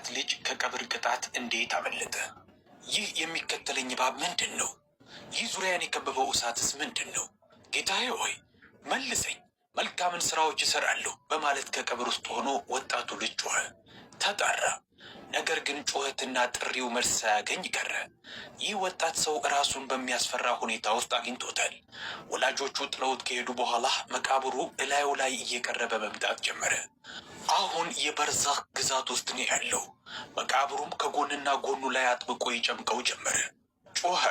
ወጣት ልጅ ከቀብር ቅጣት እንዴት አመለጠ? ይህ የሚከተለኝ እባብ ምንድን ነው? ይህ ዙሪያን የከበበው እሳትስ ምንድን ነው? ጌታዬ ሆይ መልሰኝ፣ መልካምን ስራዎች እሰራለሁ በማለት ከቀብር ውስጥ ሆኖ ወጣቱ ልጅ ጮኸ፣ ተጣራ። ነገር ግን ጩኸትና ጥሪው መልስ ሳያገኝ ቀረ። ይህ ወጣት ሰው ራሱን በሚያስፈራ ሁኔታ ውስጥ አግኝቶታል። ወላጆቹ ጥለውት ከሄዱ በኋላ መቃብሩ እላዩ ላይ እየቀረበ መምጣት ጀመረ። አሁን የበርዛኽ ግዛት ውስጥ ነው ያለው። መቃብሩም ከጎንና ጎኑ ላይ አጥብቆ ይጨምቀው ጀመረ። ጮኸ፣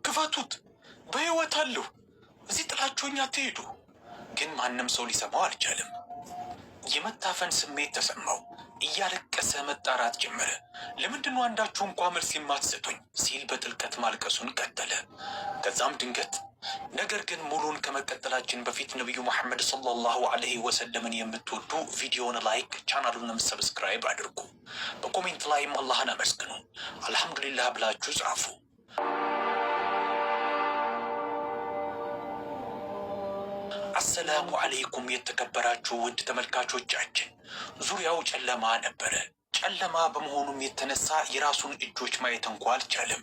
ክፈቱት፣ በሕይወት አለሁ፣ እዚህ ጥላችሁኝ አትሄዱ። ግን ማንም ሰው ሊሰማው አልቻለም። የመታፈን ስሜት ተሰማው። እያለቀሰ መጣራት ጀመረ። ለምንድነው አንዳችሁ እንኳ መልስ የማትሰጡኝ ሲል በጥልቀት ማልቀሱን ቀጠለ። ከዛም ድንገት ነገር ግን ሙሉን ከመቀጠላችን በፊት ነቢዩ መሐመድ ሰለላሁ ዐለይሂ ወሰለምን የምትወዱ ቪዲዮን like፣ ቻናሉንም subscribe አድርጉ። በ comment ላይም አላህን አመስግኑ፣ አልሐምዱሊላህ ብላችሁ ጻፉ። አሰላሙ አለይኩም የተከበራችሁ ውድ ተመልካቾቻችን፣ ዙሪያው ጨለማ ነበረ። ጨለማ በመሆኑም የተነሳ የራሱን እጆች ማየት እንኳ አልቻለም።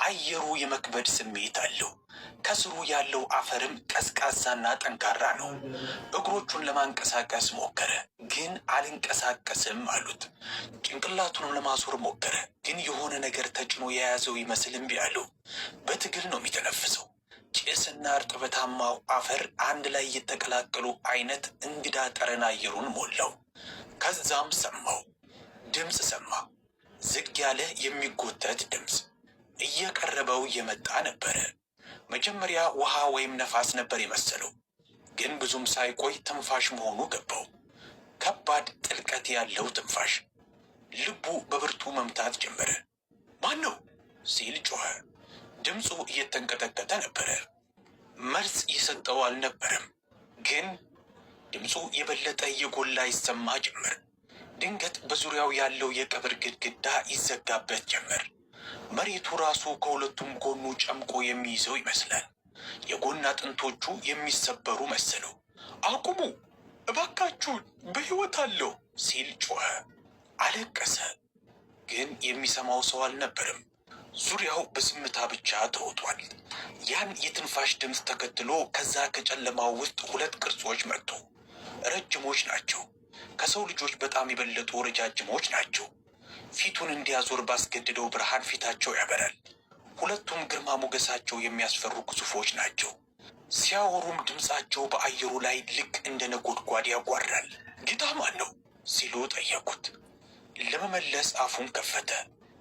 አየሩ የመክበድ ስሜት አለው። ከስሩ ያለው አፈርም ቀዝቃዛና ጠንካራ ነው። እግሮቹን ለማንቀሳቀስ ሞከረ፣ ግን አልንቀሳቀስም አሉት። ጭንቅላቱንም ለማዞር ሞከረ፣ ግን የሆነ ነገር ተጭኖ የያዘው ይመስል እምቢ አለው። በትግል ነው የሚተነፍሰው። ጭስና እርጥበታማው አፈር አንድ ላይ የተቀላቀሉ አይነት እንግዳ ጠረን አየሩን ሞላው። ከዛም ሰማው፣ ድምፅ ሰማ። ዝግ ያለ የሚጎተት ድምፅ እየቀረበው እየመጣ ነበረ። መጀመሪያ ውሃ ወይም ነፋስ ነበር የመሰለው፣ ግን ብዙም ሳይቆይ ትንፋሽ መሆኑ ገባው። ከባድ ጥልቀት ያለው ትንፋሽ። ልቡ በብርቱ መምታት ጀመረ። ማን ነው ሲል ጮኸ። ድምፁ እየተንቀጠቀጠ ነበረ። መልስ የሰጠው አልነበረም፣ ግን ድምፁ የበለጠ እየጎላ ይሰማ ጀመር። ድንገት በዙሪያው ያለው የቀብር ግድግዳ ይዘጋበት ጀመር። መሬቱ ራሱ ከሁለቱም ጎኑ ጨምቆ የሚይዘው ይመስላል። የጎን አጥንቶቹ የሚሰበሩ መሰለው። አቁሙ እባካችሁን፣ በሕይወት አለሁ ሲል ጮኸ። አለቀሰ፣ ግን የሚሰማው ሰው አልነበረም። ዙሪያው በዝምታ ብቻ ተውጧል። ያን የትንፋሽ ድምፅ ተከትሎ ከዛ ከጨለማው ውስጥ ሁለት ቅርጾች መጡ። ረጅሞች ናቸው። ከሰው ልጆች በጣም የበለጡ ረጃጅሞች ናቸው። ፊቱን እንዲያዞር ባስገድደው ብርሃን ፊታቸው ያበራል። ሁለቱም ግርማ ሞገሳቸው የሚያስፈሩ ግዙፎች ናቸው። ሲያወሩም ድምፃቸው በአየሩ ላይ ልክ እንደ ነጎድጓድ ያጓራል። ጌታ ማን ነው ሲሉ ጠየቁት። ለመመለስ አፉን ከፈተ፣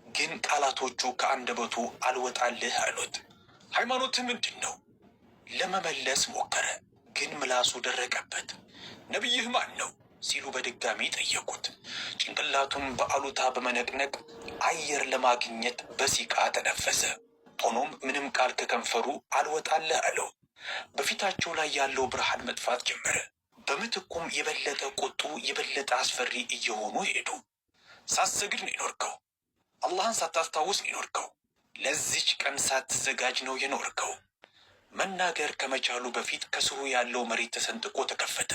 ግን ቃላቶቹ ከአንደበቱ አልወጣልህ አሉት። ሃይማኖትህ ምንድን ነው? ለመመለስ ሞከረ፣ ግን ምላሱ ደረቀበት። ነቢይህ ማን ነው ሲሉ በድጋሚ ጠየቁት። ጭንቅላቱን በአሉታ በመነቅነቅ አየር ለማግኘት በሲቃ ተነፈሰ። ሆኖም ምንም ቃል ከከንፈሩ አልወጣልህ አለው። በፊታቸው ላይ ያለው ብርሃን መጥፋት ጀመረ። በምትኩም የበለጠ ቁጡ፣ የበለጠ አስፈሪ እየሆኑ ሄዱ። ሳትሰግድ ነው የኖርከው። አላህን ሳታስታውስ ነው የኖርከው። ለዚች ቀን ሳትዘጋጅ ነው የኖርከው። መናገር ከመቻሉ በፊት ከስሩ ያለው መሬት ተሰንጥቆ ተከፈተ።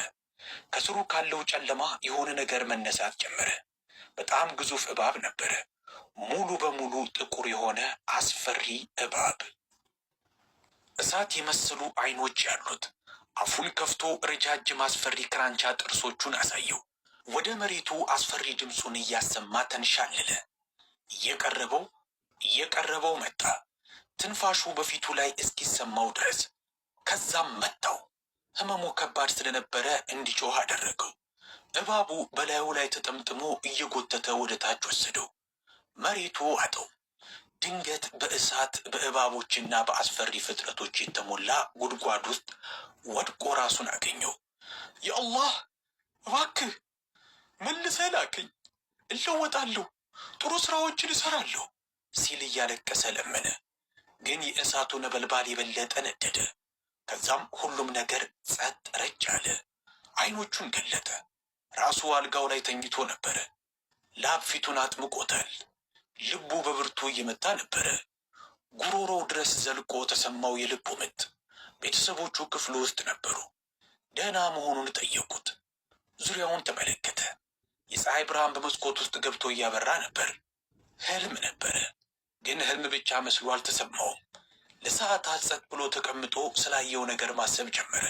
ከስሩ ካለው ጨለማ የሆነ ነገር መነሳት ጀመረ። በጣም ግዙፍ እባብ ነበረ። ሙሉ በሙሉ ጥቁር የሆነ አስፈሪ እባብ፣ እሳት የመሰሉ አይኖች ያሉት፣ አፉን ከፍቶ ረጃጅም አስፈሪ ክራንቻ ጥርሶቹን አሳየው። ወደ መሬቱ አስፈሪ ድምፁን እያሰማ ተንሻለለ። እየቀረበው እየቀረበው መጣ፣ ትንፋሹ በፊቱ ላይ እስኪሰማው ድረስ። ከዛም መታው። ህመሙ ከባድ ስለነበረ እንዲጮህ አደረገው። እባቡ በላዩ ላይ ተጠምጥሞ እየጎተተ ወደ ታች ወሰደው። መሬቱ ዋጠው። ድንገት በእሳት በእባቦችና በአስፈሪ ፍጥረቶች የተሞላ ጉድጓድ ውስጥ ወድቆ ራሱን አገኘው። የአላህ እባክህ መልሰህ ላከኝ፣ እለወጣለሁ፣ ጥሩ ስራዎችን እሰራለሁ ሲል እያለቀሰ ለመነ። ግን የእሳቱ ነበልባል የበለጠ ነደደ። ከዛም ሁሉም ነገር ጸጥ ረጭ አለ። አይኖቹን ገለጠ። ራሱ አልጋው ላይ ተኝቶ ነበረ። ላብ ፊቱን አጥምቆታል። ልቡ በብርቱ እየመታ ነበረ። ጉሮሮው ድረስ ዘልቆ ተሰማው የልቡ ምት። ቤተሰቦቹ ክፍሉ ውስጥ ነበሩ። ደህና መሆኑን ጠየቁት። ዙሪያውን ተመለከተ። የፀሐይ ብርሃን በመስኮት ውስጥ ገብቶ እያበራ ነበር። ህልም ነበረ፣ ግን ህልም ብቻ መስሎ አልተሰማውም። ለሰዓታት ጸጥ ብሎ ተቀምጦ ስላየው ነገር ማሰብ ጀመረ።